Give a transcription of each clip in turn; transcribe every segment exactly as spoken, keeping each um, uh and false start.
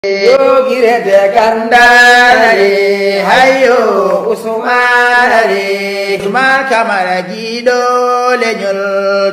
Yogirede gandare, hayo Usmanare. Usman Kamara jiiɗo leñol,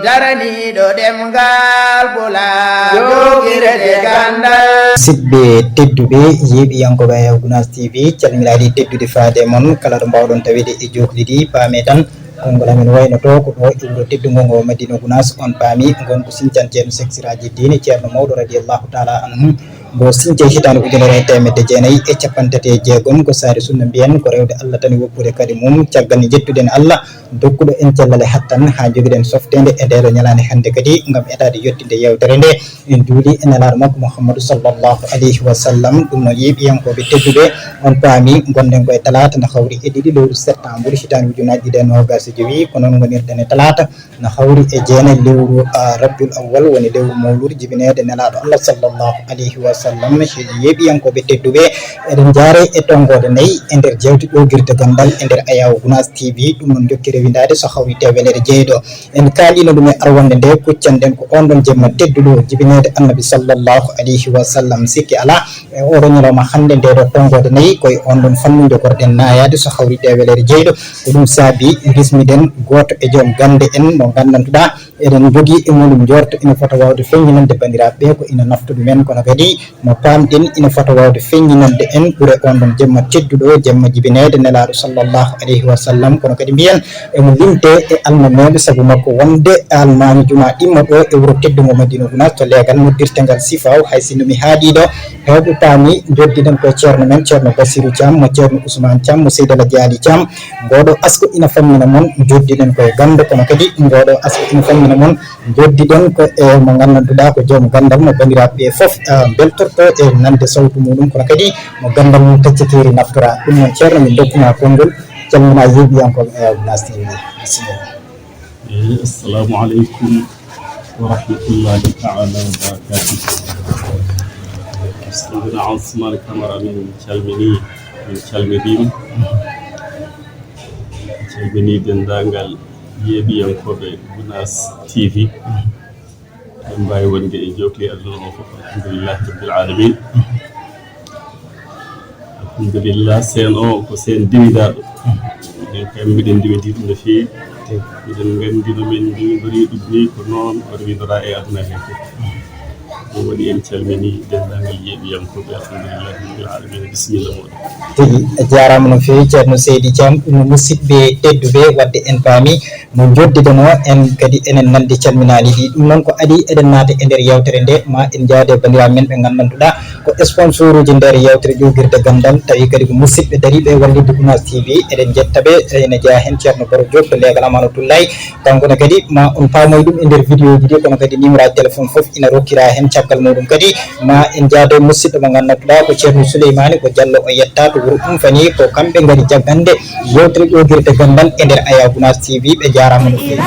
daraniiɗo ɗemngal Pulaar. Yogirede gandare. Siɗɓe tedduɓe, yeeɓiyankooɓe Ayaw Gunaas T V, calminaaɗi teddude faade mon, kala ɗo mbaawɗon tawede e jokli ɗi, paame tan konngol amen waynoto ko ɗo e wuro teddungo ngo Madina Gunaas, on paami ngon ko siñcan Ceerno Seex Siraaji Diine, Ceerno mawɗo radiyallahu taala anhu. Mbo siñce hitaande ujunere e teemedde jeenayi e capanɗe tati e jeegom, ko saare sunna mbiyen, ko rewde Allah tan e woppude kadi mum. Caggal nde njettuɗen Allah, dokkuɗo en cellal e hattan, haa njogiɗen softeende e ndeeɗo ñalaande hannde kadi, ngam etaade yettinde yeewtere nde, en njuuli e nelaaɗo makko Muhammadu sallallahu alayhi wa sallam. Ɗum noon, yeeɓiyankooɓe tedduɓe, on paami, ngonɗen ko e talaata, na hawri e ɗiɗi lewru septembre, hitaande ujunaaji ɗiɗi e noogaas e jowi, ko noon ngonirɗen e talaata. Na hawri e jeenayi lewru, ah, Rabiul Awwal, woni lewru mawluud, jibineede nelaaɗo Allah sallallahu alayhi wa sallam. Yeeɓiyankooɓe tedduɓe, eɗen njaare e tonngoode nayi e nder jeewte ƴoogirde ganndal e nder Ayaw Gunaas T V. Ɗum noon, jokkere windaade so hawri e welere jeyɗo. En kaalino ɗum e arwannde nde, kuccanɗen ko on ɗon jemma tedduɗo, jibineede Annabi sallallahu alayhi wa sallam. Sikke alaa, e oɗo ñalawma hannde, nde ɗo tonngoode nayi, ko e on ɗon fannu jogorɗen naayaade so hawri e welere jeyɗo. Ko ɗum saabi bismiɗen gooto e joom gannde en mo nganndantuɗaa eɗen njogii e muɗum njoorto ina fota waawde feññinande banndiraaɓe ɓe ko ina nafta ɗumen, kono kadi mo paamɗen ina fota waawde feññinande en ɓure on ɗon jemma tedduɗo, jemma jibineede nelaaɗo sallallahu alayhi wa sallam. Kono kadi mbiyen emo limtee e almameeɓe, sabu makko wonde almaami jumaa ɗimmo ɗo e wuro teddungo Madina Gunaas to leegal noddirtengal Sifaaw, hay sinno mi haaɗii ɗo, heewɓe paami, njoddiɗen ko e ceerno men, Ceerno Basiru Caam, mo Ceerno Usmaan Caam, mo Seydi Alhaji Aali Caam. Ngooɗo asko ina fammina mon, njoddiɗen ko e ganndo, kono kadi ngooɗo asko ina fammina mon, njoddiɗen ko e mo nganndantuɗaa ko joom ganndal mo banndiraaɓe ɓe fof, ah, mbeltorto e nande sawtu muɗum, kono kadi mo ganndal mum taccateeri naftora. Ɗum noon, ceerno, min ndokkuma konngol, calmina yeeɓiyankooɓe Ayaw Gunaas T V. Bisimilla. Eh, assalamu aleykum wa rahmatullahi taala wa barakatuh. Seydina Ousmane Camara, min calmini, min calminiima. Min calmini denndaangal yeeɓiyankooɓe Gunaas T V. Eɗen mbaawi wonde e jookli aduna o fof, alhamdulillahi rabbil alamin. Alhamdulillah, seen o ko seen diwidaaɗo. Minen kam, miɗen ndiwidi ɗum no feewi. Miɗen nganndi no min ndiwidori ɗum ni, ko noon o rewidora e aduna he fof. Ɗum waɗi en calmini denndaangal yeeɓiyankooɓe, alhamdulillahi rabbil alamin. Bisimilla mooɗon. Tigi, a jaaraama no feewi, Ceerno Seydi Caam. Ɗum no musidɓe tedduɓe, wadde en paami no njoddidanoo en kadi, enen nande calminaali ɗi. Ɗum noon ko adii eɗen naata e nder yeewtere nde, ma en njaade e banndiraaɓe men ɓe nganndantuɗaa ko sponsoruuji nder yeewtere ƴoogirde ganndal, tawi kadi ko musidɓe dariiɓe e wallitde Gunaas T V. Eɗen njetta ɓe, ene jeyaa heen Ceerno Baro Diop to leegal Amanatullahi. Kanko ne kadi ma on paamoy ɗum e nder vidéo ji ɗi, kono kadi numéro téléphone fof ina rokkira heen. Caggal muɗum kadi ma en njaado e musidɗo mo nganndantuɗaa ko Ceerno Suleymaani, ko Jallo o yetta to wuro Umfani, ko kamɓe ngari jaggande yeewtere ƴoogirde ganndal e nder Ayaw Gunaas T V. Ɓe njaaraama no feewi.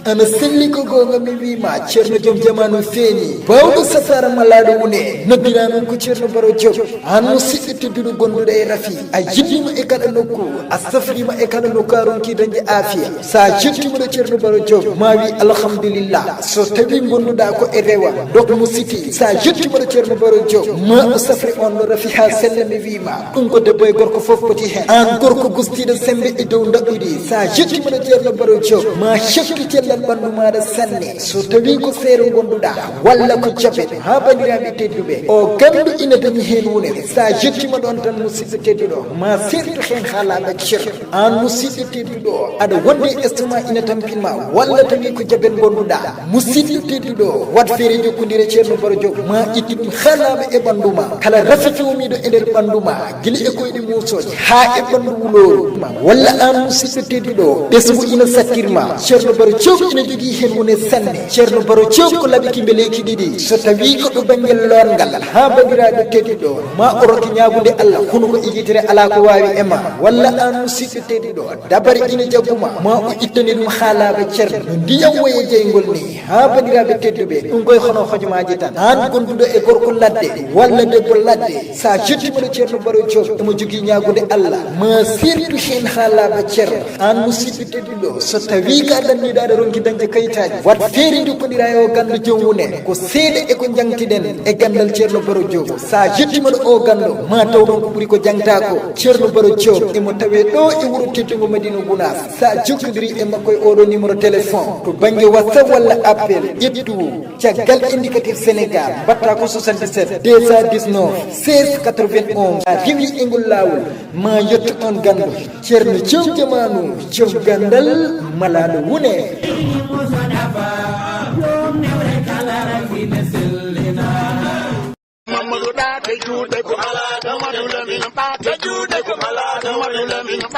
Ana selli ko goonga mi wiima, Ceerno joom jamaanu feeñi. Baawɗo safaara malaaɗo wune, noddiraa noon ko Ceerno Baro Joop. Aan musiɗɗo tedduɗo gonduɗo e rafi, a yiɗiima e kala nokku, a safriima e kala nokku, a ronki dañde aafiya. So a yettiima ɗo Ceerno Baro Joop, ma wi alhamdulillah. So tawi ngonduɗaa ko e rewa, dok mo siti. So a yettiima ɗo Ceerno Baro Joop, ma o safri on ɗo rafi haa sella, mi wiima. Ɗum ko debbo e gorko fof poti heen. Aan gorko gustiiɗo semmbe e dow ndaɓɓudi, so a yettiima ɗo Ceerno Baro Joop, ma hettu cellal ɓanndu maaɗa sanne. So tawi ko seeɗa ngonduɗaa, walla ko jaɓen, haa banndiraaɓe tedduɓe, o ganndo ina dañi heen wune. So a yettiima ɗoon tan, musidɗo tedduɗo, ma seertu heen haa laaɓa cer. Aan musidɗo tedduɗo, aɗa wondi e estomac ina tampin ma, walla tawi ko jaɓen ngonduɗaa. Musidɗo tedduɗo, waɗ feere jokkondire Ceerno Baro Joop, ma ittu ɗum haa laaɓa e ɓanndu ma. Kala rafi cuumiiɗo e nder ɓanndu ma, gila e koyɗe muusooje haa e ɓanndu wulooru ma. Walla aan musidɗo tedduɗo, ɓesngu ina sattir ma. Ceerno Baro Joop Ina jogii heen wone sanne. Ceerno Baro Joob ko laɓi kimbe leyki ɗiɗi. So tawii ko ɗo banngel loorngal, haa banndiraaɓe tedduɗo, ma o rokke ñaagude Allah, kono ko e yitere alaa ko waawi e ma. Walla aan musidɗo tedduɗo, dabare ina jagguma, ma o ittani ɗum haa laaɓa ceerno. No ndiyam woye jeyngol ni, haa banndiraaɓe tedduɓe, ɗum koye hono hojomaaji tan. Aan gonduɗo e gorko ladde, walla debbo ladde, sa jottima ɗo ceerno Baro Joob, emo jogii ñaagude Allah, ma sirtu heen haa laaɓa ceerno. Aan musidɗo tedduɗo, so tawii ka danniiɗo aɗa ronki dañde kayitaaji, wat feere njokkondira e o ganndo joom wune. Ko seeɗa e ko njangtiɗen e ganndal ceerno Baro Joob. Sa yettima ɗo o ganndo, ma taw ɗon ko ɓuri ko jangta ko. Ceerno Baro Joob emo tawe ɗo e wuro teddungo Madina Gunaas. Sa jokkondiri e makko e oɗo numéro téléphone, to bannge WhatsApp walla appel, ƴettu caggal indicatif Sénégal, mbatta ko soixante-dix-sept deux cent dix-neuf seize quatre-vingt-onze. A rewi e ngol laawol, ma yettu on ganndo. Ceerno joom jamaanu, joom ganndal, malaaɗo wune.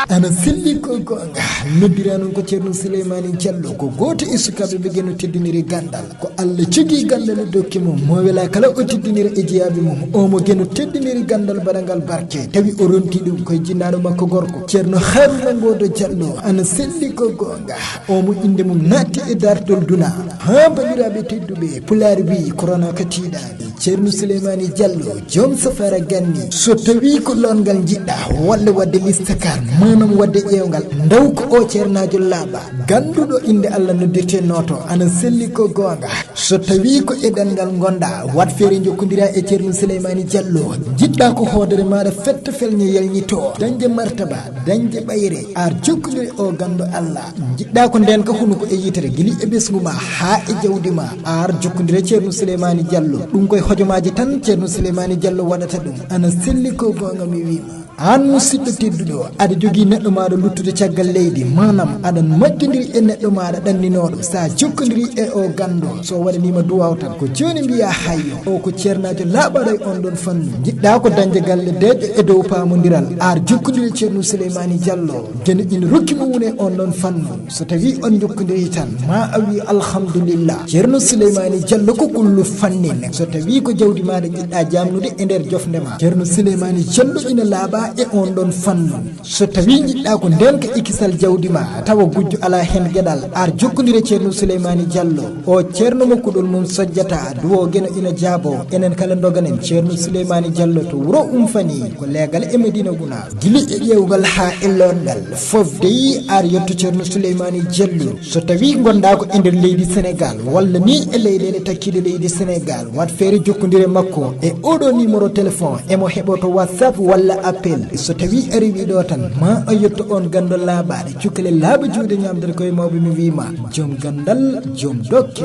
Ana selli ko goonga. Noddira noon ko Ceerno Souleymani Diallo, ko gooto e sukaaɓe ɓe Geno teddiniri ganndal. Ko Allah jogii ganndal o dokki mo, mo wela kala o teddinira e jeyaaɓe mum. O mo Geno teddiniri ganndal baɗangal barke, tawi o ronti ɗum koye jinnaaɗo makko gorko, Ceerno Haruna Ngodo Diallo. Ana selli ko goonga. O mo innde mum naatti e dartol duna. Haa banndiraaɓe tedduɓe, Pulaar wii, korona ko tiiɗaani. Ceerno Souleymani Diallo, joom safara ganni. So tawii ko loorngal njiɗɗa, walla waɗde listakar, maanaam waɗde ƴeewngal, ndaw ko o ceernaajo laaɓa, gannduɗo innde Allah noddirtee nooto, ana selli ko goonga. So tawii ko e ɗemngal ngonɗaa, waɗ feere njokkondira e Ceerno Souleymani Diallo. Njiɗɗa ko hoodere maaɗa fetta felñe yalñitoo, dañde martaba, dañde ɓayre, ar jokkondire o ganndo Allah. Njiɗɗa ko ndeenka hunuko e yitere gila e ɓesngu ma haa e jawdi ma, ar jokkondire Ceerno Souleymani Diallo. Ɗum koye hojomaaji tan Ceerno Souleymani Diallo waɗata ɗum. Ana selli ko goonga mi wii ma. Aan musidɗo tedduɗo, aɗa jogii neɗɗo maaɗa luttude caggal leydi, maanaam aɗa majjondiri e neɗɗo maaɗa ɗanninooɗo, sa jokkondiri e o ganndo, so waɗaniima duwaaw tan, ko jooni mbiyaa hayyo, o ko ceernaajo laaɓaaɗo e on ɗon fannu. Njiɗɗa ko dañde galle deeƴɗo e dow paamondiral, ar jokkondiri Ceerno Souleymani Diallo, Geno ina rokki mo wune on ɗon fannu. So tawii on njokkondiri tan, ma a wii alhamdulillah. Ceerno Souleymani Diallo ko kullu fannin. So tawii ko jawdi maaɗa njiɗɗa jaamnude e nder jofnde ma, Ceerno Souleymani Diallo ina laaɓa e on ɗon fannu. So tawii njiɗɗa ko ndeenka e kisal jawdi ma, tawa gujjo alaa heen geɗal, ar jokkondire Ceerno Souleymani Diallo. O ceerno mo kuɗol mum sojjata, duwo Geno ina jaabo. Enen kala ndoganen Ceerno Souleymani Diallo to wuro Umfani, ko leegal e Madina Gunaas. Gila e ƴeewgal haa e loorngal, fof dey ar yetto Ceerno Souleymani Diallo. So tawii ngonɗaa ko e nder leydi Senegaal, walla ni e leyɗeele takkiiɗe leydi Senegaal, waɗ feere jokkondire makko e oɗo numéro téléphone, emo heɓoo to WhatsApp walla appel. So tawii a rewii ɗo tan, ma a yetto on ganndo laaɓaaɗo, cukalel laaɓa juuɗe ñaamdere koye mawɓe, mi wii ma, joom ganndal, joom dokke.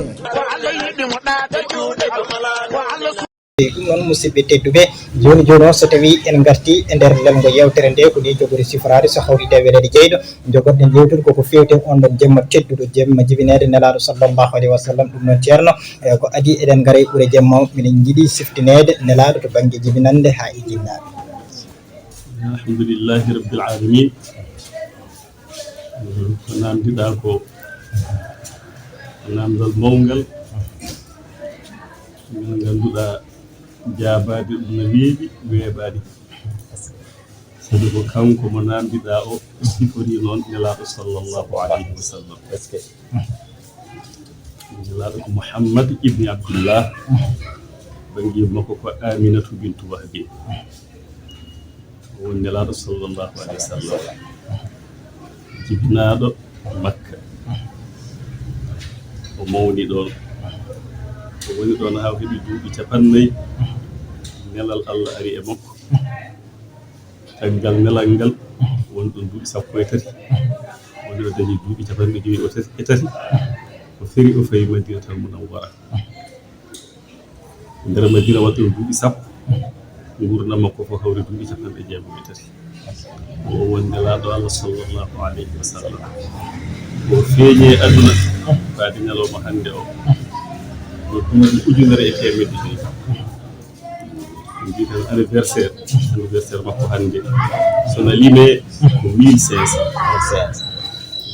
Ɗum noon, musidɓe tedduɓe, jooni jooni o, so tawii en ngartii e nder lelngo yeewtere nde, ko nii jogori siforaade, so hawritii e weleede jeyɗo, njogoɗen yeewtude koko feewti on ɗon jemma tedduɗo, jemma jibineede Nelaaɗo sallallahu alayhi wa sallam. Ɗum noon, ceerno, e ko adii eɗen ngara e ɓure jemma o, miɗen njiɗi siftineede Nelaaɗo to bannge jibinannde haa e jinnaaɓe. Alhamdulillahi Rabbil Aalamiin. Ko naamndiɗaa ko, ko naamndal mawngal, ngal ngannduɗaa jaabaade ɗum no weeɓi, weeɓaade. Sabi ko kanko mo naamndiɗaa o, o siforii noon Nelaaɗo sallallahu alayhi wa sallam. Nelaaɗo ko Muhammad ibni Abdullah, bannge makko ko Aminatu bintu Wahbi. O woni Nelaaɗo sallallahu alayhi wa sallam, jibinaaɗo Makka. O mawni ɗoon. O woni ɗoon haa o heɓi duuɓi capannay. Nelal Allah ari e makko. Caggal nelal ngal, woni ɗoon duuɓi sappo e tati. Woni o dañi duuɓi capanɗe joyi e tati. O feri, o fayi Madinatal Munawwara. Nder Madina waɗi ɗoon duuɓi sappo. Nguurndam makko fof hawri duuɓi capanɗe jeegom e tati. O woni Nelaaɗo Allah sallallahu alayhi wa sallam. O feeñi e aduna faade ñalawma hannde o. Ko duuɓi ujunere e teemedde joyi. Ko mbiyeten anniversaire, anniversaire makko hannde. So na limee ko mille cinq cents.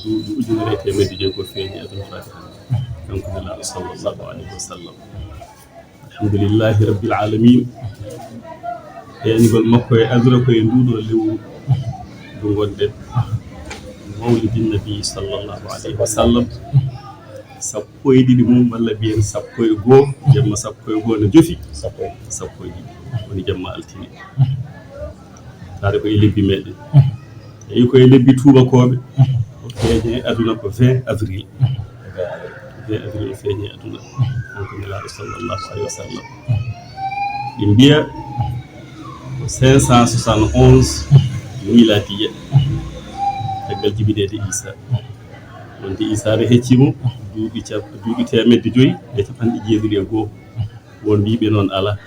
Duuɓi ujunere e teemedde joyi ko feeñi e aduna faati hannde. Kanko Nelaaɗo sallallahu alayhi wa sallam. Alhamdulillahi rabbil alamin. Feeñugol makko e aduna ko e nduuɗo lewru ndu ngonɗen. Mawlidin Nabi sallallahu alayhi wa sallam. Sappo e ɗiɗi mum, walla mbiyen sappo e goo, jamma sappo e goo no jofi. Sappo e ɗiɗi. Woni jamma altine. Taade ko e lebbi meɗen. Tawi ko e lebbi tuubakooɓe, o feeñi e aduna ko vingt avril. Vingt avril o feeñi e aduna. Kanko Nelaaɗo sallallahu alayhi wa sallam. Ɓe mbiya ko cinq cent soixante-onze miladiya. Caggal jibineede Isa. Wonde Isa no hecci mo duuɓi cap-, duuɓi teemedde joyi e capanɗe jeeɗiɗi e goo. Won mbiiɓe noon alaa.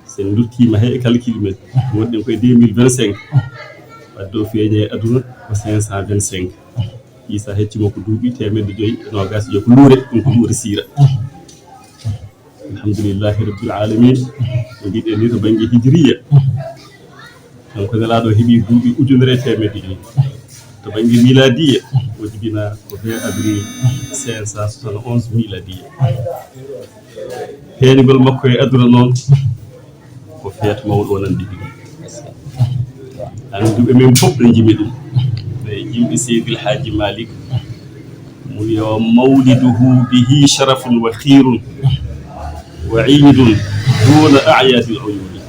So en nduttiima he e calcul men, wonɗen ko e deux mille vingt-cinq. Wadde o feeñi e aduna ko cinq cent vingt-cinq. Isa hecci mo ko duuɓi teemedde joyi e noogaas e joyi, ko luure, ɗum ko luure siira. Alhamdulillahi rabbil alamin. No mbiɗen ni to bannge hijriya, kanko Nelaaɗo heɓi duuɓi ujunere e teemedde joyi. To bannge miladiya, o jibinaa ko vingt avril cinq cent soixante-onze miladiya. Feeñugol makko e aduna noon, ko feet mawɗo wonande ɗum. Annduɓe men fof ɓe njimi ɗum. Ɓe jimɓe Seydil Haaji Malik. Mo wiya, "Mawliduhu bihi sharafun wa khayrun wa iidun duna a'yadil uyuni."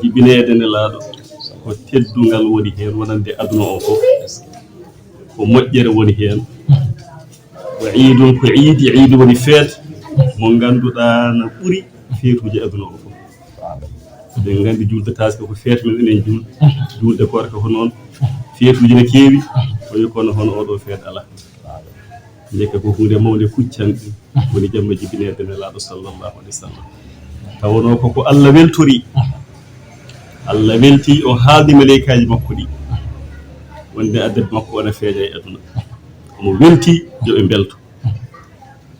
Jibineede Nelaaɗo ko teddungal woni heen wonande aduna o fof. Ko moƴƴere woni heen. Wa iidun, ko iidi, iidi woni feet mo ngannduɗaa na ɓuri feetuuji aduna o fof. Eɗen nganndi juulde taske ko feet men enen juulde. Juulde koorka ko noon. Feetuuji ne keewi, kono, kono hono oɗo feet alaa. Ndeke ko huunde mawnde kuccanɗe, woni jamma jibineede Nelaaɗo sallallahu alayhi wa sallam. Tawanoo ko ko Allah weltori. Allah welti, o haaldi maleykaaji makko ɗi. Wonde aduna makko o na feeña e aduna. Omo welti yo ɓe mbelto.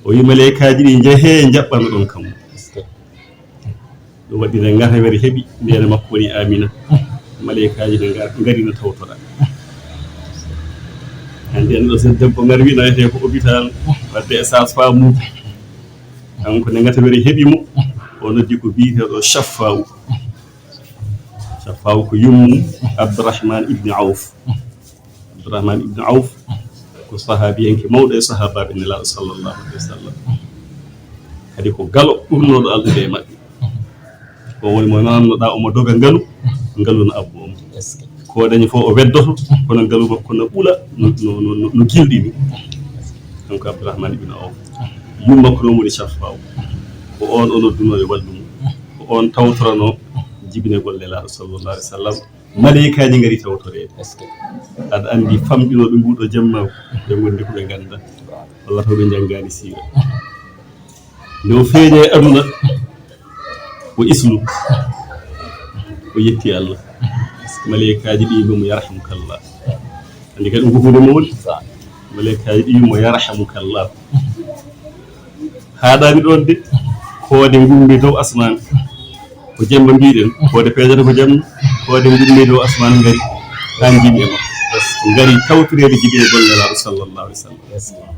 O wi maleykaaji ɗi, "Njehee, njaɓɓano ɗon kammu." Ɗum waɗi nde ngatawere heɓi, ndene makko woni Amina. Maleykaaji ne nga-, ngari no tawtora. Hannde en ɗo, so debbo ngari wi no wiyetee ko hôpital, wadde e sage-femme mum. Kanko ne ngatawere heɓi mo, o noddi ko biyeteeɗo Shaffaawu. Shaffaawu ko yummu Abdurrahman ibn Awf. Abdurrahman ibn Awf ko sahabiyanke mawɗo e sahabaaɓe Nelaaɗo sallallahu alayhi wa sallam. Kadi ko galo ɓurnooɗo alɗude e maɓɓe. Ko woni mo nanannoɗaa omo doga ngalu, ngalu no abbo omo. Ko o dañi fof o weddoto, kono ngalu makko no ɓula, no, no, no, no, no gilɗi ni. Kanko Abdurrahman ibn Awf. Yumma ko noon woni Shaffaawu. Ko oon o noddunoo e wallumo. Ko oon tawtoranoo jibinegol Nelaaɗo sallallahu alayhi wa sallam. Maleykaaji ngari tawtoreede. Aɗa anndi famɗinooɓe nguɗo jamma, ɓe ngondi ko ɓe ngannda. Walla taw ɓe njanngaani siira. Nde o feeña e aduna, o isnu, o yetti Allah. Maleykaaji ɗi mbiya mo, "Yarhamukallah." Anndi kadi ɗum ko huunde mawde. Maleykaaji ɗi mbiya mo, "Yarhamukallah." Haaɗaani ɗoon de, koode ngummi dow asmaan. Ko jemma mbiɗen, koode peejata ko jemma, koode ngummi dow asmaan ngari, haa njimi e makko. Ngari tawtoreede jibinegol Nelaaɗo sallallahu alayhi wa sallam.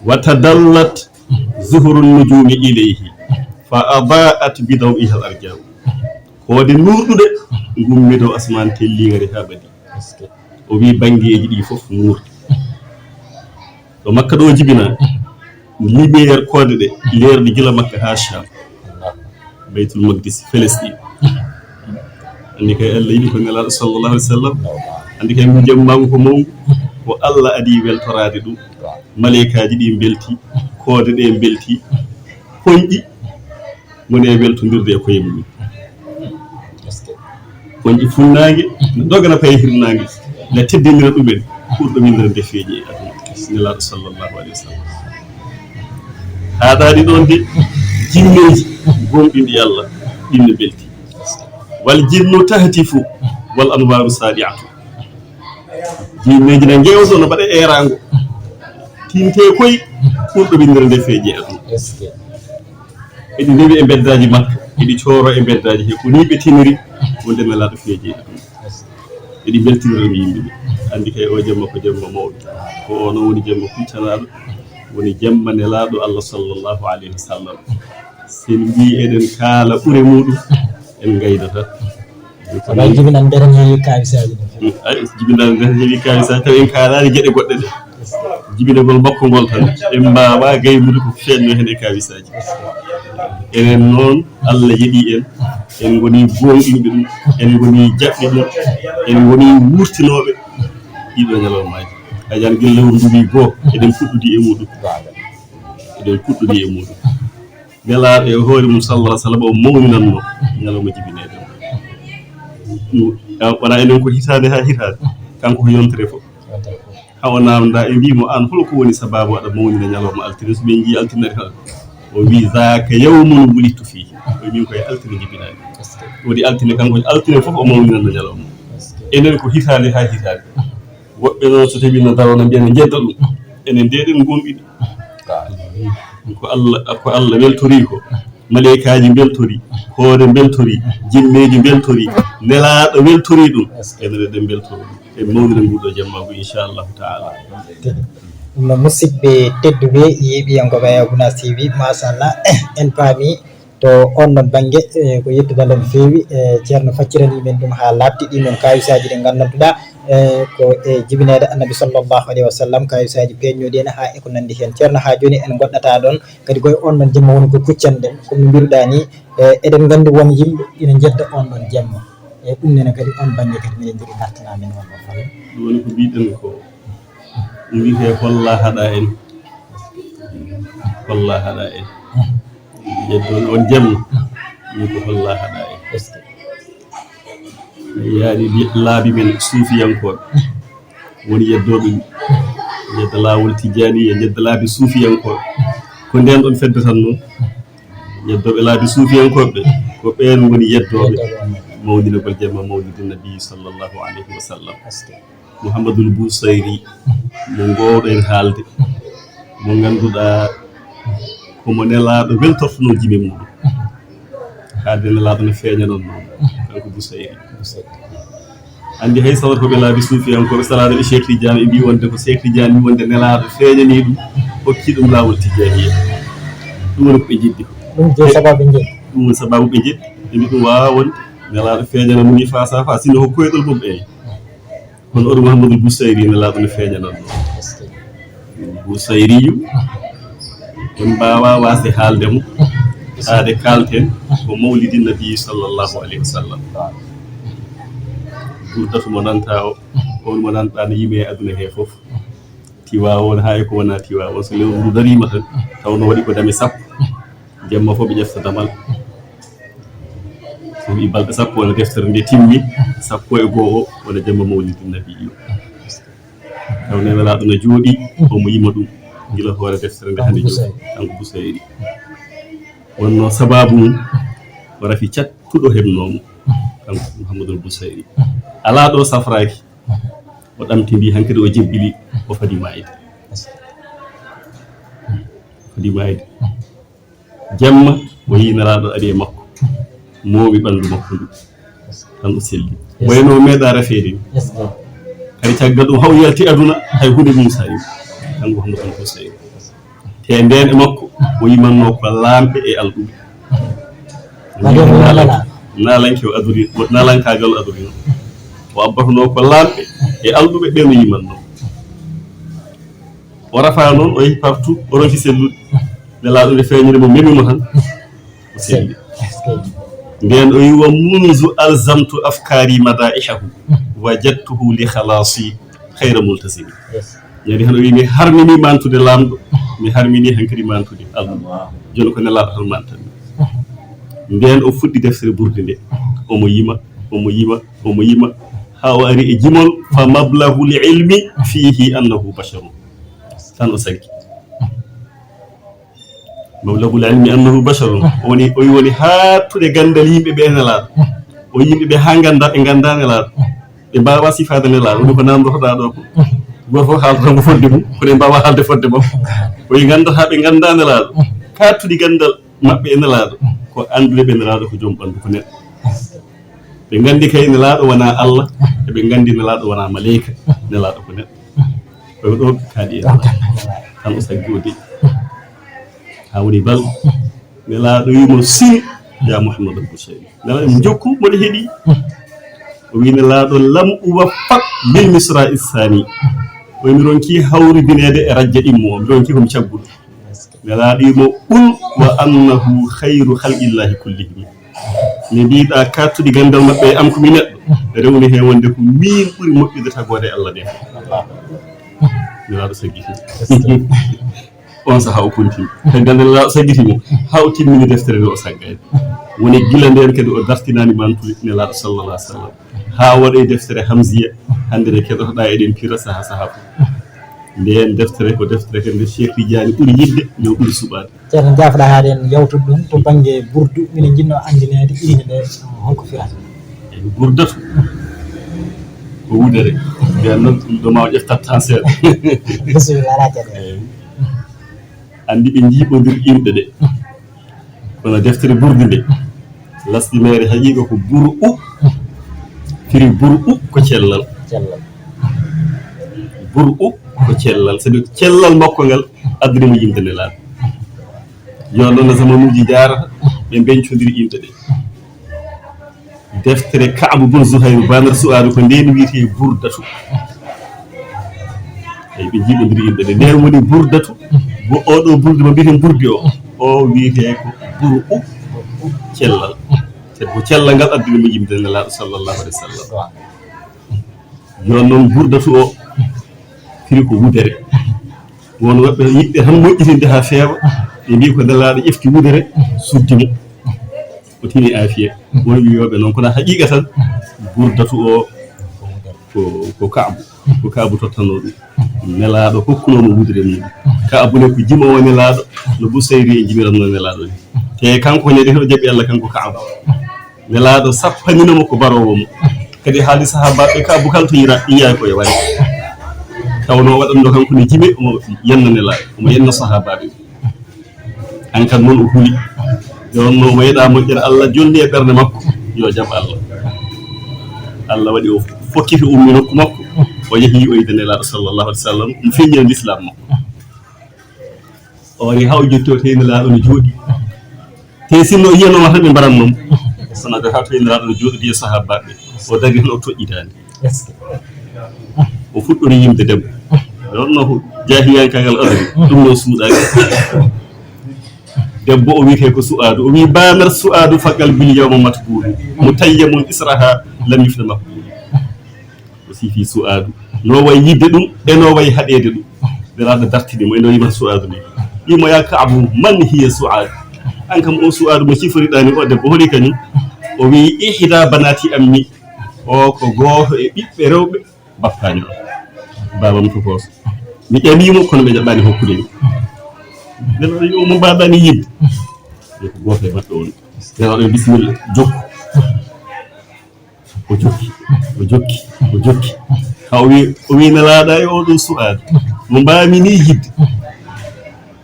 "Wa tadallat zuhurun nujumi ilayhi, fa adaat bi dawiha al arjau." Koode nuurɗuɗe ngummi dow asmaan, telli ngari haa ɓadi. O wi banngeeji ɗi fof nuurɗi. Ɗo Makka ɗo jibina, lumière koode ɗe leerɗi gila Makka haa Sham, Baytul Maqdis, Palestine. Anndi kay Allah yiɗi ko Nelaaɗo sallallahu alayhi wa sallam. Anndi kay ngujam maagu ko mawngu. Ko Allah adii weltoraade ɗum. Maleykaaji ɗi mbelti, koode ɗe mbelti, koñɗi ngoni e weltondirde e koye mum. Koñɗi funnaange, no dogana paye hirnaange, na teddinira ɗumen, ɓurɗo winndere nde feeñi e aduna. Nelaaɗo sallallahu alayhi wa sallam. Haaɗaani ɗoon de, jinneeji gomɗinɗi Allah, ɗin no mbelti. "Wal jinnu tahtifu, wal anwaaru saadi'atu." Jinneeji na ngeewto, no mbaɗa eeraango. Tinte koy, ɓurɗo winndere nde feeñi e aduna. Eɗi ndewi e mbeddaaji Makka, eɗi cooro e mbeddaaji he, ko nii ɓe tiniri wonde Nelaaɗo feeñi e aduna. Eɗi mbeltinira ɗum yimɓe ɓe. Anndi kay o jemma ko jemma mawɗo. Ko ono woni jemma kuccanaaɗo, woni jemma nelaaɗo Allah sallallahu alayhi wa sallam. So en mbii eɗen kaala ɓure muɗum, en ngaydata. Wona jibinan nder heewi kawisaaji ɗum. Mm, ay, jibinan nder heewi kawisaaji, tawi en kaalaani geɗe goɗɗe ɗe. Jibinagol makko ngol tan, en mbaawaa gaynude ko feeñno heen e kawisaaji. Enen noon, Allah yeɗi en, en ngoni goonɗinɓe ɗum, en ngoni jaɓɓe ɗum, en ngoni wurtinooɓe ɗiɗo ñalawmaaji. A jan gila lewru nduwi goo, eɗen puɗɗudi e muɗum. Eɗen puɗɗudi e muɗum. Nelaaɗo e hoore mum sallallahu alaihi wasallam o mawninanno ñalawma jibineede. Ɗum, wona enen ko hitaande haa hitaande, kanko ko yontere fof. Hawa namda e mbimo an hol ko woni sababu aɗa mawnina ñalawma altine, so min jii altine tan o wi zaka yawmun wulittu fihi, o min koye altine jibinani. Woni altine kanko altine fof o mawninanno ñalawma. Enen ko hitaande ha hitaande. Woɓɓe noon so tawi no darona mbiya no jedda ɗum, enen ndeɗen gomɗini. Ko Allah, ko Allah weltori ko, maleykaaji mbeltori, hoore mbeltori, jinneeji mbeltori, nelaaɗo weltori ɗum. Enen eɗen mbeltori ɗum. En mawnira nguɗo jamma ngu, inchallahu taala. Ɗum no musidɓe tedduɓe yeeɓiyankoɓe Gunaas T V, machallah, en paami to on ɗon bannge, eh, ko yettude Allah no feewi. Eh, Ceerno faccirani men ɗum haa laaɓti, ɗi noon kawisaaji ɗi nganndantuɗaa, eh, ko e jibineede Annabi sallallahu alayhi wa sallam, kawisaaji peeñnooɗi en haa e ko nanndi heen. Ceerno, haa jooni en ngoɗɗataa ɗoon, kadi koye on ɗon jamma woni ko kuccanɗen, ko no mbiruɗaa ni, eh, eɗen nganndi won yimɓe ina njedda on ɗon jamma. E ɗum nene kadi on bannge kadi miɗen njiɗi ngartanaa men on ɗon fal. Ɗum woni ko mbiɗen ko wiyetee holla haɗa en, holla haɗa en. Yeddon on jamma, min ko holla haɗa en. Yaani laabi men suufiyankooɓe woni yeddooɓe ɗum. Yedda laawol tijjaani e yedda laabi suufiyankooɓe. Ko ndeen ɗon fedde tan noon. Yeddooɓe laabi suufiyankooɓe ɓe, ko ɓeen woni yeddooɓe mawninagol jamma mawlidin nabi sallallahu alayhi wa sallam. Muhammadul Busayri mo ngoowɗen haalde, mo ngannduɗaa ko mo nelaaɗo weltortunoo jime muɗum. Haade nelaaɗo no feeñanon noon, kanko Busayri. Anndi hay sawata ko ɓe laabi suufiyankooɓe salaade ɓe Cheikh Tidiane, ɓe mbii wonde ko Cheikh Tidiane mbii wonde nelaaɗo feeñanii ɗum, hokki ɗum laawol Tijaaniya. Ɗum woni ko ɓe njeddi ko. Ɗum je sababu nje. Ɗum woni sababu ɓe njeddi. Ɓe mbii ɗum waawaa wonde nelaaɗo feeñana mum ni faasa faa, sino ko koyɗol mum ɓeeña. Kono oɗo Muhammadul Busayri nelaaɗo no feeñanan ɗo. Busayriyu en mbaawa waasde haalde mo haade kaalten ko mawlidi nabi sallallahu alayhi wa sallam. Ɓurdatu mo nanta o, on mo nanɗaa no yimee aduna he fof. Tiwaawoon haa e ko wonaa Tiwaawoon, so lewru ndu dariima tan taw no waɗi ko dame sappo. Jemma fof ɓe ƴefta damal. So wii balɗe sappo wona deftere nde timmi, sappo e goo o wona jemma mawlidi nabi o. Taw ne welaaɗo no jooɗi omo yima ɗum gila hoore deftere nde hande jooɗi kanko Busayri. Wonno sababu mum o rafi cattuɗo heɓnoomo kanko Muhammadul Busayri. Alaa ɗo safraaki. O ɗamti mbi hankadi o jebbili o fadi maayde. O fadi maayde. Jemma o yii nelaaɗo ari e makko moomi ɓanndu makko ndu tan o selli wayno o meeɗa rafeede ni. Hari caggal ɗum haw yalti aduna hay hunde Muusa yo kanko hono kanko sey te ndeen e makko o yimanno ko laamɓe e alɗuɓe. Naalanke o adori naalankagal o adorino o abbatno ko laamɓe e alɗuɓe ɓen o yimanno. O rafa noon o yehi partout o ronki sellude. Nelaaɗo nde feeñude mo memimo tan o selli. Nden o wi wa munzu alzamtu afkari madaihahu wajadtuhu li khalasi khayra multazimi. Ñande hano wi mi harmini mantude lamɗo mi harmini hankadi mantude Allah. Joni ko nelaaɗo tan mantanmi. Nden o fuɗɗi deftere burde nde omo yima omo yima omo yima ha o ari e jimol fa mablaghu l ilmi fihi annahu basharun. Tan o sanki. Mablaghu l ilmi annahu basharun. Woni o woni hattude gandal yimɓe ɓe nelaaɗo. O yimɓe ɓe ha ganda ɓe ganda nelaaɗo. Ɓe mbawa sifaade nelaaɗo woni ko namdotoɗa ɗo ko. Goto fof haalta tan ko fodde mum kono ɓe mbawa haalde fodde makko. O wi gandata ɓe ganda nelaaɗo. Kattude gandal maɓɓe e nelaaɗo ko anndude ɓe nelaaɗo ko joom ɓanndu ko neɗɗo. Ɓe nganndi kay Nelaaɗo wonaa Allah, eɓe nganndi Nelaaɗo wonaa maleyka, Nelaaɗo ko neɗɗo. Kono ɗo kaaɗi en, tan o saggi o deƴƴi. Haa woni balɗe, Nelaaɗo wiyi mo: "Sin, ya Muhammad al-Bushayri." Nelaaɗo, "Mi jokku, mboɗo heɗii." O wiyi Nelaaɗo: "Lam uwaffaq bil misra issani." O wiyi: "Mi ronki hawridineede e rajja ɗimmo o, mi ronki ko mi cagguɗo." Nelaaɗo wiyi mo: "Qul wa annahu khayru khalqillahi kullihim." Ne mbiɗa kattuɗi ganndal maɓɓe e am ko mi neɗɗo, rewni heen wonde ko miin ɓuri moƴƴude tagoore Allah nde. Nelaaɗo saggiti. On sahaa o continue. Tawi gannde Nelaaɗo saggiti mo, haa o timmini deftere nde o saggani. Woni gila ndeen kadi o dartinaani mantude Nelaaɗo sallallahu alaihi wasallam. Haa waɗoyi deftere Hamziya, hannde nde keɗotoɗaa eɗen pira sahaa sahaa fof. Ndeen deftere ko deftere kadi nde Cheikh Tidiane ɓuri yiɗde, nde o ɓuri suɓaade. Ceerno, jaafɗa haaɗi en yawtude ɗum to bannge burdu, minen njiɗno anndineede inde nde, holko firata? Eyi, burdatu ko wudere. Mbiyan noon ɗum ɗo ma o ƴeftat tan seeɗa. Bisimilla, alaa caɗeele. Eyi. Anndi ɓe njiiɓondir inɗe ɗe. Kono deftere burdu nde, lasɗineede haqiiqa ko bur'u, firi bur'u ko cellal. Cellal. Bur'u ko cellal, sabi ko cellal makko ngal addani mo yimde Nelaaɗo. Yo ɗon no zamanuuji njaarata, ɓe mbencondiri inɗe ɗe. Deftere Ka'bu bun Zuhayru, baanar Su'aadu, ko ndeen wiyetee Burdatu. Eyi, ɓe njiiɓondiri inɗe ɗe. Ndeen woni Burdatu, bo-, oo ɗoo burdu mo mbiyeten burdi o, o wiyetee ko bur'u cellal. Sabi ko cellal ngal addani mo yimde Nelaaɗo sallallahu alaihi wasallam. Yo noon Burdatu o firi ko wudere. Won woɓɓe yiɗɓe tan moƴƴitinde haa feewa, ɓe mbiyi ko Nelaaɗo ƴefti wudere, suddi mo. O tini aafiya. Won wiyooɓe noon, kono haqiiqa tan, Burdatu o ko, ko Ka'bu. Ko Ka'bu tottanoo ɗum. Nelaaɗo hokkunoo mo wudere mum. Ka'bu ne ko jimoowo Nelaaɗo, no Busayri en jimiranno Nelaaɗo ni. Te kanko ne de o jaɓi Allah kanko Ka'bu. Nelaaɗo sappanino mo ko baroowo mo. Kadi haali sahaabaaɓe Ka'bu kala to yira, yiya ko e wari. Tawnoo waɗanno kanko ne jime, omo yenna Nelaaɗo, omo yenna sahaabaaɓe. An kan noon o huli. Nde wonno omo yeɗa moƴƴere Allah jolni e ɓernde makko, yo jaɓ Allah. Allah waɗi o fokkiti o ummi nokku makko, o yehi o yiide Nelaaɗo sallallahu alaihi wasallam, mo feññina lislaam makko. O wari haa o jotti o tawi Nelaaɗo no jooɗi. Te sinno o yiyanoma tan ɓe mbaranno mo. Kono haa tawi Nelaaɗo no jooɗi e sahaabaaɓe, o dari tan o toƴƴi daande. O fuɗɗori yimde debbo. Ɗon no ko jaahiyanka ngal adori. Ɗum no suuɗaaki. Debbo o wiyetee ko Su'aadu. O wi, "Baanar Su'aadu fa qalbil yawma matbuulu. Mutayyamun israha lam yufna maqbuulu." O sifi Su'aadu. No way yidde ɗum, e no way haɗeede ɗum. Nelaaɗo dartini mo, e no yima Su'aadu ni. Wimo, "Ya Ka'bu, man hiya Su'aadu?" An kam o Su'aadu mo siforiɗaa ni, o debbo holi kañum? O wi, "Ihda banati ammi." O ko gooto e ɓiɓɓe rewɓe bappaani o. Baabam to Kooso. Mi ƴamii mo, kono ɓe jaɓaani hokkude mi. Nelaaɗo wi, "Mo mbaaɗaa mi yidde?" Ko gooto e maɓɓe on. Nelaaɗo wi, "Bisimilla, jokku." O jokki, o jokki, o jokki. Haa o wi, o wi, "Nelaaɗo, e oɗo Su'aadu, mo mbaami ni yidde."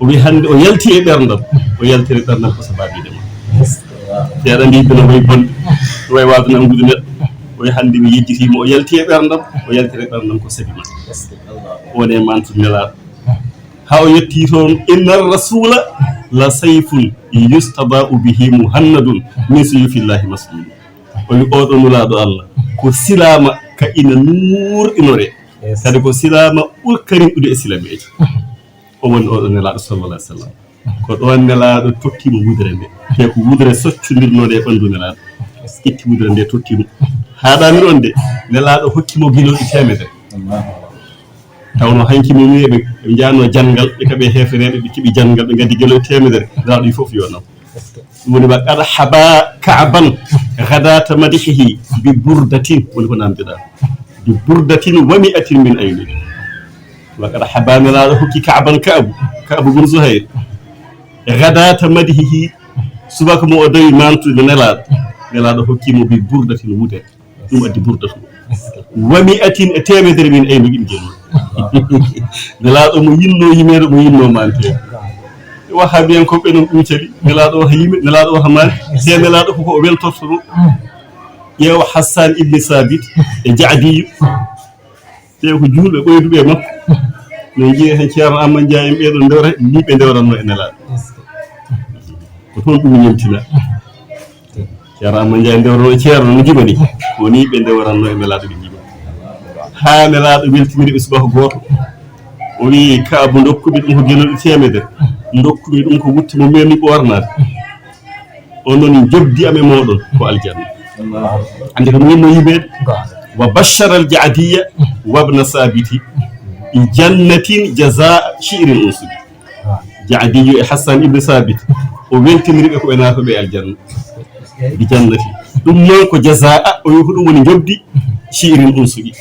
O wi, "Hannde o yalti e ɓerndam, o yaltiri ɓerndam ko sababiide ma." Te aɗa anndi yidde no wayi bonde, no wayi waawde nanngude neɗɗo. O wi, "Hannde mi yejjitii mo, o yalti e ɓerndam, o yaltiri ɓerndam ko sabi ma." O woni e mantude Nelaaɗo. Haa o yetti toon, "Inna rasula la sayfun yustaba'u bihi muhannadun min suyufillahi maslulu." O wi, "Oɗo Nulaaɗo Allah, ko silaama ka ina nuurɗinoree." Kadi ko silaama ɓurka rimɗude e silameeje. O woni oɗo Nelaaɗo sallallahu alaihi wasallam. Ko ɗoon Nelaaɗo tokki mo wudere nde. Te ko wudere soccondirnoo nde e ɓanndu Nelaaɗo. Itti wudere nde totti mo. Haaɗaani ɗoon de, Nelaaɗo hokki mo gilooɗi teemedere. Tawno hanki min wi'e ɓe, ɓe njaano janngal, ɓe kaɓe heefereeɓe, ɓe keɓi janngal, ɓe ngaddi gelo teemedere, Nelaaɗo wi fof yo naw. Ɗum woni, "Wa qad haba Ka'ban ghadata madihihi bi burdatin," woni ko namdiɗaa. "Bi burdatin wa mi'atin min ayni." Wa qad haba, Nelaaɗo hokki Ka'ban, Ka'bu, Ka'bu bun Zuhayr. "Ghadata madihihi," subaka mo o dawi mantude Nelaaɗo. Nelaaɗo hokki mo bi burdatin wudere. Ɗum addi burdatu. Wa mi'atin e teemedere min ayni ɗum jeyi. Nelaaɗo mo yinnoo yimeede, mo yinnoo maanteede. Wahaabiyankooɓe noon ɗum cali. Nelaaɗo waha yime, Nelaaɗo waha maande. Te Nelaaɗo ko ko o weltortono. Ƴeewa Hassan ibn Sabit e Jaadiyu. Ɓe ko juulɓe ɓoyduɓe e makko. No njiya heen Ceerno Amadou Ndiaye en ɓeeɗo ndewre, ni ɓe ndewranno e Nelaaɗo. Ko toon ɗum ñemtina. Ceerno Amadou Ndiaye ndewranno e Ceerno no jibani. Ko ni ɓe ndewranno e Nelaaɗo ɓe jiba. Haa Nelaaɗo weltiniri ɓe subaka gooto. O wii, "Kaabu, ndokkumi ɗum ko geloɗi teemedere. Ndokkumi ɗum ko wutte mo meemi ɓoornaade." O noon, "Njoɓdi am e mooɗon ko aljanna." Annde ko ɗum wonno yimeede. "Wa bashara al Jaadiya wa bna Sabiti bi jannatin jazaa shi'rin unsubi." Jaadiyu e Hassan ibn Sabit, o weltiniri ɓe ko ɓe naatoɓe e aljanna. Bi jannati. Ɗum noon ko jazaa, o wi ko ɗum woni njoɓdi, shi'rin unsubi.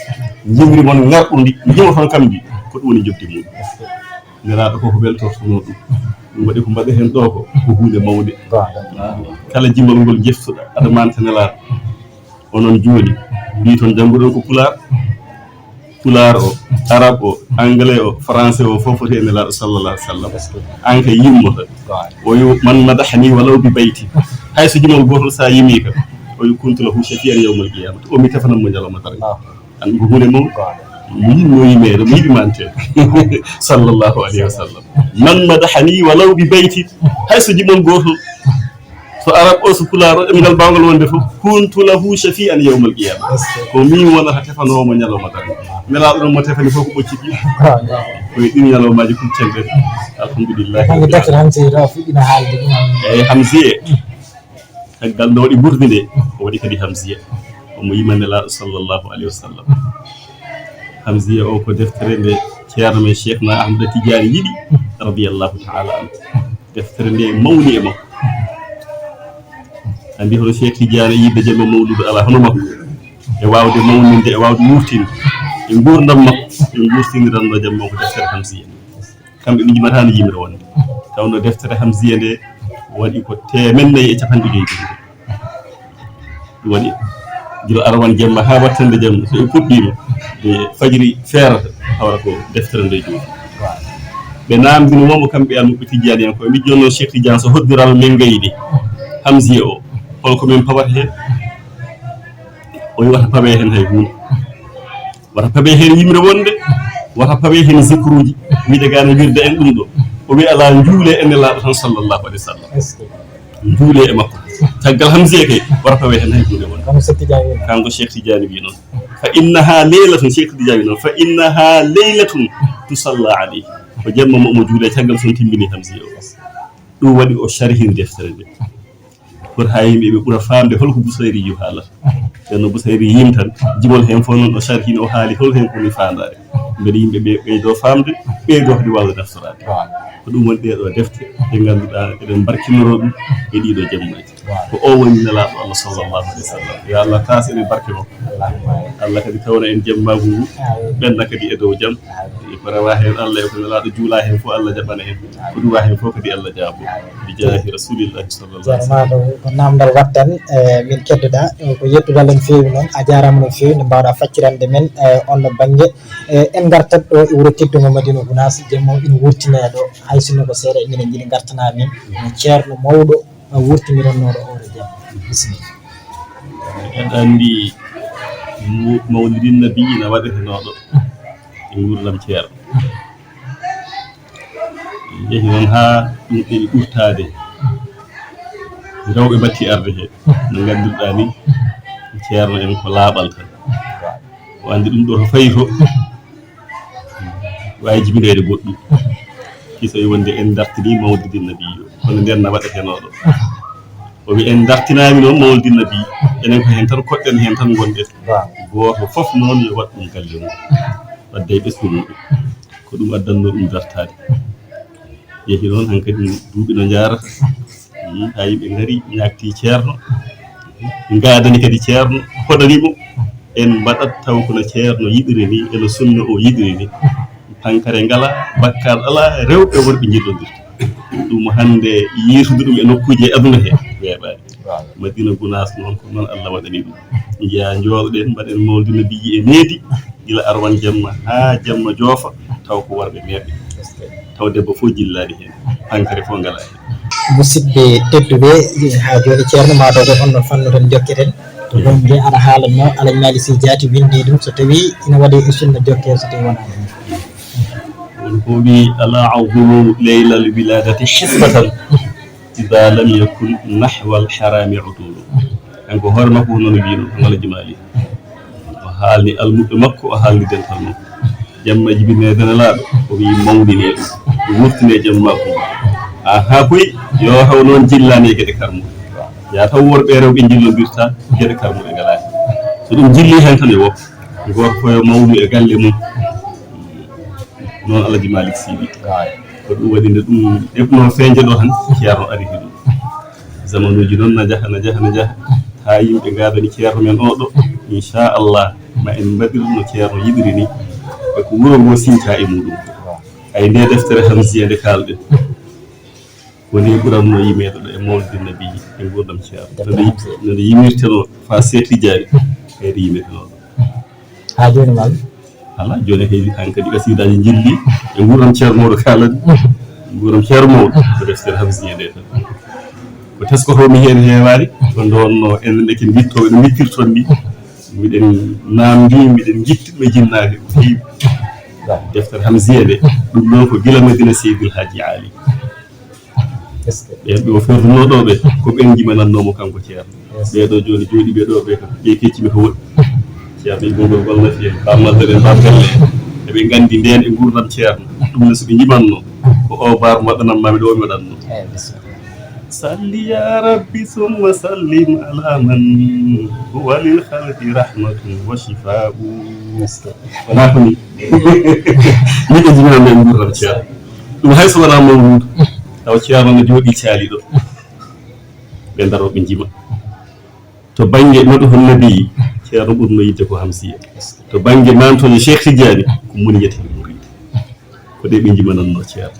Njimri mon ngarɗundi, njimoton kam ndi, ko ɗum woni njoɓdi mum. Nelaaɗo ko ko weltortonoo ɗum. Ɗum waɗi ko mbaɗeten ɗo ko, ko huunde mawnde. Kala jimol ngol njeftuɗa, aɗa manta Nelaaɗo. Onon jooni, mbiiton jannguɗon ko Pulaar. Pulaar o, Arab o, Anglais o, Français o, fof foti e Nelaaɗo sallallahu alaihi wasallam. An kay yimmoto. O yo, "Man madahani walaw bi bayti." Hay so jimol gootol sa yimi kam. O yo, "Kuntu lahu shafi'an yawmal qiyamah." O mi tefanan mo ñalawma darnga. An ko huunde mum. Mo yinno yimeede, mo yiɗi mante. Sallallahu alaihi wasallam. "Man madahani walaw bi bayti." Hay so jimol gootol. So Arab o, so Pulaar o, ɗemngal baawngol wonde fof, "Kuntu lahu shafi'an yawmal qiyamah." Ko min wonata tefanoowo mo ñalawma darnga. Nelaaɗo ɗum mo tefani fof ko ɓocciti. Ko e ɗin ñalawmaaji kuccen ɗen. Alhamdulillah. Hannde deftere Hamziya o fuɗɗino haalde ɗum. Eyi, Hamziya. Caggal nde waɗi ɓurdi nde, o waɗi kadi Hamziya. Omo yima Nelaaɗo sallallahu alaihi wasallam. Hamziya o ko deftere nde Ceerno men Cheikhna Ahmada Tidiane yiɗi, radiyallahu ta'ala anhu. Deftere nde mawni e makko. Anndi hono Cheikh Tidiane e yiɗde jamma mawludu alaa hono makko. E waawde mawninde, e waawde wuurtinde. E nguurndam makko, e nguurtiniranno jamma ko deftere Hamziya. Kamɓe ɓe njimata no yimre wonde. Tawno deftere Hamziya nde waɗi ko teemen nayi e capanɗe joyi. Ɗum waɗi gila arwan jemma haa wattande jemma, so ɓe puɗɗiima, nde fajiri feerata, hawra ko deftere nde jooni. Ɓe naamndino mo, kamɓe almuɓɓe Tijjaaniyankoɓe, mbi jonno Cheikh Tidiane, so hoddiral men ngayni Hamziya o, holko men pawata heen? O wi wata pawe heen hay huunde. Wata pawe heen yimre wonde, wata pawe heen zikruuji. Wiide gaa no wirda en ɗum ɗo. O wi alaa, njuule e Nelaaɗo tan sallallahu alaihi wasallam. Njuule e makko. Caggal Hamziya kay, wata pawe heen hay huunde wonde. Kanko Cheikh Tidiane wi noon. Fa innaha leylatun, Cheikh Tidiane wi noon. Fa innaha leylatun tusalla alayhi. Ko jemma mo omo juule caggal so on timmini Hamziya o. Ɗum waɗi o sharhini deftere nde. Pour haa yimɓe ɓe ɓura faamde holko Busayri yu haalata. Nden no Busayri yim tan, jimol heen fof noon o sharhini, o haali hol heen ko woni faandaare. Mbele yimɓe ɓe ɓeydo faamde, ɓeydo kadi waawde naftoraade. Ko ɗum woni ɗee ɗoo defte ɗe ngannduɗaa eɗen mbarkinoro ɗum e ɗii ɗoo jammuuji. Ko o woni Nelaaɗo Allah sallallahu alaihi wasallam. Yo Allah taas en e barke makko. Allah kadi tawna en jemmaagu ngu, ɓenna kadi e dow jam. E ko rewa heen Allah e ko Nelaaɗo juula heen fof Allah jaɓana en. Ko duwa heen fof kadi Allah jaabo. Bi jaahi Rasulillahi sallallahu alaihi wasallam. Jarama ɗo ko namdal wattan, eh, min keddoɗa, eh, ko yettude Allah no feewi noon, a jaarama no feewi nde mbawɗa faccirande men, eh, on no bannge. Eh, en ngartat ɗo e wuro teddungo Madina Gunaas, jemma o ina wurtine ɗo, hay sinno ko seeɗa, minen njiɗi ngartana min no ceerno mawɗo, eh, wurtinirannoɗo oɗo jam. Bisimilla. En anndi mu-, mawlidin nabi ina waɗetenooɗo e nguurndam ceerno. Yehi noon haa ɗum ɗeɓi ɓurtaade. Rewɓe mbatti arde he. No nganndirɗaa ni, ceerno en ko laaɓal tan. O anndi ɗum ɗo to fayi to, waawi jibinoyde goɗɗum. Kisoy wonde en dartini mawlidin nabi o. Kono nden na waɗetenooɗo. O wi en dartinaami noon mawlidin nabi. Enen ko heen tan koɗɗen heen tan ngonɗen. Gooto fof noon yo waɗ ɗum galle mum. Wadde e ɓesngu muɗum. Ko ɗum addanno ɗum dartaade. Yehi noon hankadi duuɓi no njaarata. Hmm, haa yimɓe ngari ñaagti ceerno. Ngaadani kadi ceerno, hoɗani mo. En mbaɗat taw kono ceerno yiɗiri ni, eno sunna o yiɗiri ni. Pankare ngala, bakkaal ala, rewɓe worɓe njillondirta. Ɗum hannde yiitude ɗum e nokkuuji e aduna he weeɓaani. Madina Gunaas noon ko noon Allah waɗani ɗum. Njeyaa njooɗoɗen, mbaɗen mawlidi nabiiji e needi, gila arwan jamma haa jamma joofa, taw ko worɓe meeɓɓe. Taw debbo fof jillaani heen, pankare fof ngalaa heen. Musidɓe tedduɓe, haa jooni ceerno, maa taw ko honno fannu tan njokketen. To bannge aɗa haalanno, Alhaji Malick Sy Diaty winndi ɗum, so tawii ina waɗee e sunna jokkee, so tawii wonaa heen. Won ko wii, "Alaa azumu leylal wilaadati hisbatan, idaa lam yakun nahwal haraami udulu." Kanko hoore makko ko noon o wiino, Alhaji Malick. O haalni almuɓɓe makko, o haalni dental makko. Jamma jibinee dana laaɗo, o wii mawninee ɗum, wurtinee jamma ko. Aha koy, yo haw noon jillaani e geɗe karmo. Ya taw worɓe e rewɓe njillondirta geɗe karmo ɓe ngalaani. So ɗum jilli heen tan e woppa. Gooto fof yo mawnu e galle mum. Noon Alhaji Malick Sy wi. Ko ɗum waɗi nde ɗum eɓno feeñde ɗo tan, Ceerno ari ɗum. Zamanuuji noon na njaha, na njaha, na njaha. Haa yimɓe ngaadani Ceerno men oo ɗo. Inchallah, ma en mbaɗir no Ceerno yiɗiri ni. E ko wuro ngoo siñca e muɗum. Ay nde deftere Hamziya nde kaalɗen. Ko ni ɓuranno yimeede ɗo e mawlidi nabi e nguurndam Ceerno. No nde, no nde yimirteno faa seetli jaari. Kayri yimirteno ɗo. Haa jooni maal? Alaa, jooni kay hankadi kasiidaaji njilli e nguurndam Ceerno mawɗo kaalani. Nguurndam Ceerno mawɗo ko deftere Hamziya nde tan. Ko teskotoo mi heen heewaani, ko nde wonnoo enen ɓe ke mbittoo, no mbittirton ni. Miɗen naamndi, miɗen ngitti, mi jinnaaki. Deftere Hamziya nde, ɗum ɗoon ko gila Madina Seydil Haaji Aali. Ɓeen ɓe o ferduno ɗo ɓe, ko ɓen njimanannoo mo kanko Ceerno. Ɓee ɗo jooni jooɗii ɓe ɗo ɓe kam, ɓe kecci mi ko woɗɗi. Ceerno Ibou Ngol Gol nafi en, Pape Mamadou en, Pape Galle en. Eɓe nganndi ndeen e nguurndam Ceerno. Ɗum ne so ɓe njimannoo, ko o baar mo waɗanam ma mi ɗo mi waɗannoo. Salli ya rabbi summa sallim ala man huwa lil khalqi rahmatun wa shifa'u. Wonaa ko ni. Ni ɓe njimannoo e nguurndam Ceerno. Ɗum hay so wonaa mawluudu, taw Ceerno no jooɗii caali ɗo. Ɓe ndaroo ɓe njima. To bannge Madhun Nabi, Ceerno ɓurno yiɗde ko Hamziya. To bannge maantooje Cheikh Tidiane, ko Munyatul Murid. Ko ɗe ɓe njimanannoo Ceerno.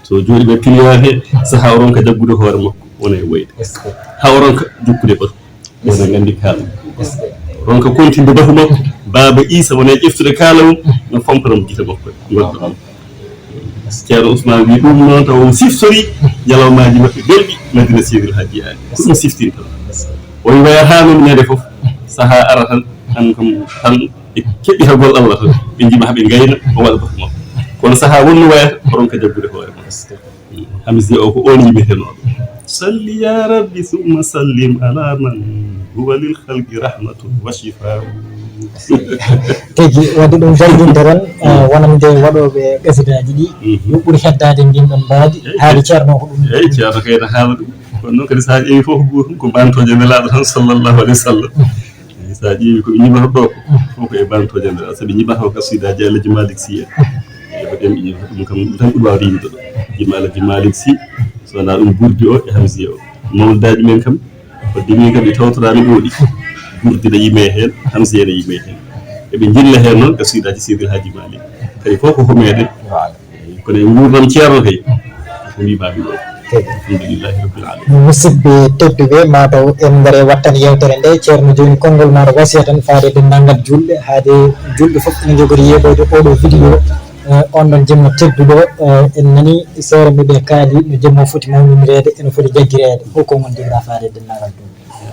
So jooɗii ɓe piliyaar he, sahaa o ronka jaggude hoore makko, wona e woyde. Haa o ronka jokkude ɓatu. Wona nganndi kaala. Ronka kontinde bahu makko, Baaba Iisa wona e ƴeftude kaala mum, no fompana mo gite makko. Ngonɗo ɗum. Ceerno Ousmane wi ɗum noon taw o siftori ñalawmaaji maɓɓe belɗi Madina Seydil Hajji Aali. Ko ɗum siftinta. O wi wayata noon ñande fof, sahaa ara tan, tan kam, tan e keɓitagol Allah tan, ɓe njima haa ɓe ngayna, o waɗa batu makko. Kono sahaa wonno wayata, ko ronka jaggude hoore makko. Hamziya o ko oon yimetenooɗo. Salli ya rabbi summa sallim ala man huwa lil khalqi rahmatun wa shifa'u. Tigi, wadde ɗum jannginde tan, eh, wonande waɗooɓe qasidaaji ɗi, mhm, yo ɓuri heddaade ndin ɗon mbaadi. Eey, haali Ceerno ko ɗum. Eey, Ceerno kay no haala ɗum. Kono noon kadi so a ƴeewi fof ko gootum, ko bantooje Nelaaɗo tan sallallahu alayhi wa sallam. Eey, so a ƴeewi ko ɓe ñimata ɗo ko, fof ko e bantooje Nelaaɗo. So ɓe ñimata ko kasidaaji Alhaji Malick Sy en. Eey, ko ɗen ɓe ñimata ɗum kam, ɗum tan ɓuri waawde yimde ɗo. Jima Alhaji Malick Sy, so wonaa ɗum burdi o e hamsiya o. Mawlidaaji men kam, ko dimi kam ɗi tawtoraami ɗo ɗi. Burdi ne yimee heen, hamsiya ne yimee heen. Eɓe njilla heen noon kasidaaji Seydil Haaji Malick. Kadi fof ko ko meɗen. Kono e nguurndam Ceerno kay, ko mbiimaami ɗo. Alhamdulillahi rabbil alamin. Musidɓe tedduɓe, mataw en ngare wattan yewtere nde. Ceerno, jooni konngol maaɗa wasiya tan faade e denndaangal juulɓe, haade juulɓe fof ene njogori yeeɓoyde oɗo vidéo, eh, on ɗon jemma tedduɗo, eh, en nani seere nde ɓe kaali no jemma o foti mawnindireede, eno foti jaggireede. Hol konngol njogiɗaa faade e denndaangal juulɓe?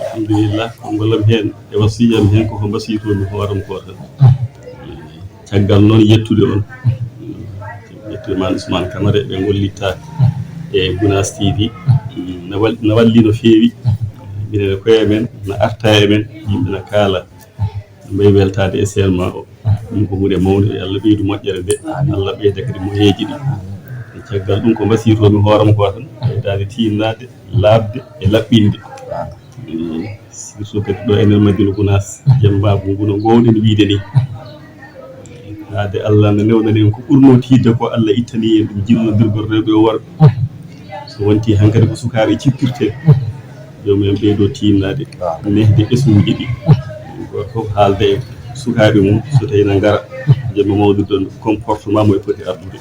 Alhamdulillah, konngol am heen e wasiyam heen ko ko mbasiytoo-mi hooram ko tan. Caggal noon yettude on, yettude maan Ousmane Camara ɓe ngollitta e Gunaas T V, na wal-, na walli no feewi. Minen e koye men, na arta e men, yimɓe na kaala. Mbayi weltaade e seen ma o. Ɗum ko huunde mawnde, yo Allah ɓeydu moƴƴere nde, Allah ɓeyda kadi moyeeji ɗi. E caggal ɗum ko mbasiytoo-mi hooram ko tan, ɓeydaade tiinnaade, laaɓde e laɓɓinde. Surtout kadi ɗo enen Madina Gunaas, jemmbaagu ngu no ngoowɗen wiyde ni. Haade Allah no newnani en ko ɓurnoo tiiɗde ko Allah ittani en ɗum jillondirgol rewɓe e worɓe. So wonti hankadi ko sukaaɓe cippirtee, yo men ɓeydo tiinnaade, nehde ɓesnguuji ɗi. Gooto fof haalda e sukaaɓe mum, so tawii na ngara, jemma mawɗo ɗon comportement mo e poti ardude.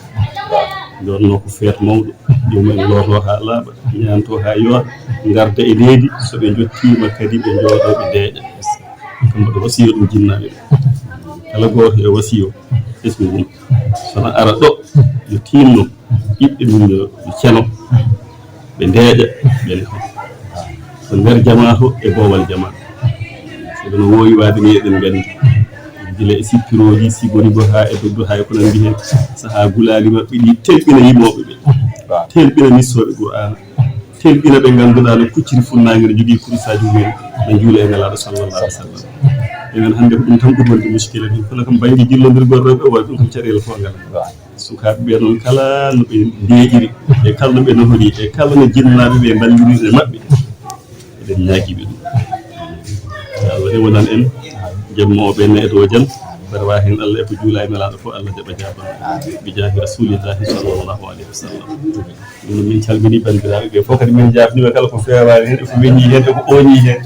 Ɗon no ko feet mawɗo. Joomum en looto haa laaɓa, ñaanto haa yooɗa, ngarda e leydi, so ɓe njottiima kadi ɓe njooɗo ɓe deeƴa. Kam mbaɗa wasiyo ɗum jinnaaɓe ɓe. Kala gooto e wasiyo ɓesngu mum. Sona ara ɗo, yo tiinno, ɓiɓɓe mum yo ɓe ceno, ɓe ndeeƴa, ɓe neho. Ko nder jamaa to e boowal jamaa. No woowi waade ni, eɗen nganndi. Gila e sippirooji, si goni go haa e dogdo, haa e ko nanndi heen. Sahaa gulaali maɓɓe ɗi telɓina yimooɓe ɓe. Telɓina nissooɓe Qur'aana. Telɓina ɓe ngannduɗaa no kucciri funnaange, no jogii kurisaaji mumen, no njuula e Nelaaɗo sallallahu alaihi wasallam. Enen hannde ko ɗum tan ɓuri wonde muskila ni. Kono kam bannge jillondirgol rewɓe e worɓe, ɗum kam caɗeele fof ngalaa. Sukaaɓe ɓe noon kala no ɓe ndeeƴiri, e kala no ɓe nohori, e kala no jinnaaɓe ɓe mballiri e maɓɓe, eɗen ñaagii ɓe ɗum. Yo Allah rewanan en jamma o ɓe ne e dow jam. Barwa heen Allah e ko juula e Nelaaɗo fof, Allah jaɓa jaabana. Bi jaahi Rasulillahi sallallahu alaihi wasallam. Ɗum noon min calminii banndiraaɓe ɓe fof, kadi min jaafniima kala ko feewaani heen, e ko weñii heen, e ko ooñii heen.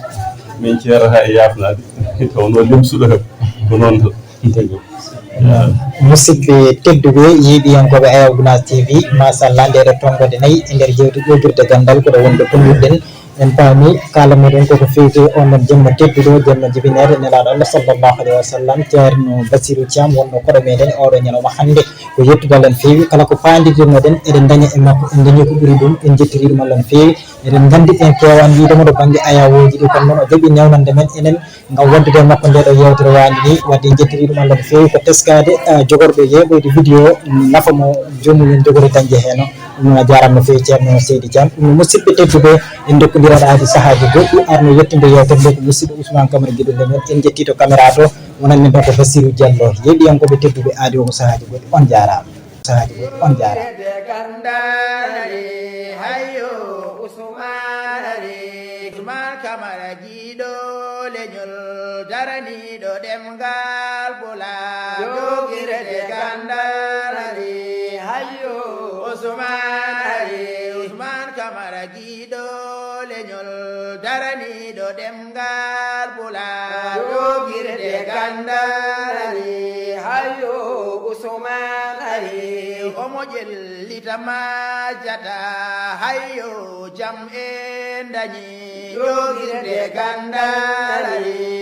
Min ceerata e yaafnaade. Tawnoo limsuɗo kam ko noon tan. Musidɓe tedduɓe, yiiɗiyankooɓe Ayaw Gunaas T V, machallah, nde ɗo tonngode nayi e nder jeewte ƴoogirde ganndal, ko ɗo wonde kulluɗen. En paami kala meɗen koko feewti on ɗon jamma tedduɗo, jamma jibinere Nelaaɗo Allah sallallahu alaihi wasallam, Ceerno Basiru Caam wonno koɗo meɗen e oɗo ñalawma hannde. Ko yettude Allah no feewi, kala ko paandidirnoɗen eɗen ndaña e makko, en ndañi ko ɓuri ɗum, en jettiri ɗum Allah no feewi. Eɗen nganndi en keewani wiide mo to bannge ayawooji ɗi, kono noon o jaɓi newnande men enen ngam waɗdude e makko nde ɗo yeewtere waande ni. Wadde en njettiri ɗum Allah no feewi, ko teskaade, eh, jogorɓe yeeɓoyde vidéo, nafa mo joomum en jogori dañde heen. Ɗum noon a jaaraama no feewi Ceerno Seydi Caam. Ɗum noon musidɓe tedduɓe, en ndokkondiraɗo aadi sahaaji goɗɗi, arno yettude yeewtere nde ko musidɗo Ousmane Camara Guido Leñol, en njetti to caméra to, wonande men ko Bassirou Diallo. Yeeɗiyankooɓe tedduɓe, aadi o ko sahaaji goɗɗi, on jaaraama. Sahaaji goɗɗi, on jaaraama. Gandari, hayyo Usmaan Ari, Usmaan Kamara jiiɗo leñol, daraniiɗo ɗemngal Pulaar. Joogirde Gandari, hayyo Usmaan Ari, Usmaan Kamara jiiɗo leñol, daraniiɗo ɗemngal Pulaar. Joogirde Gandari, hayyo Usmaan Ari, omo ƴellita majjata, hayyo jam en dañi. Joogirde Gandari.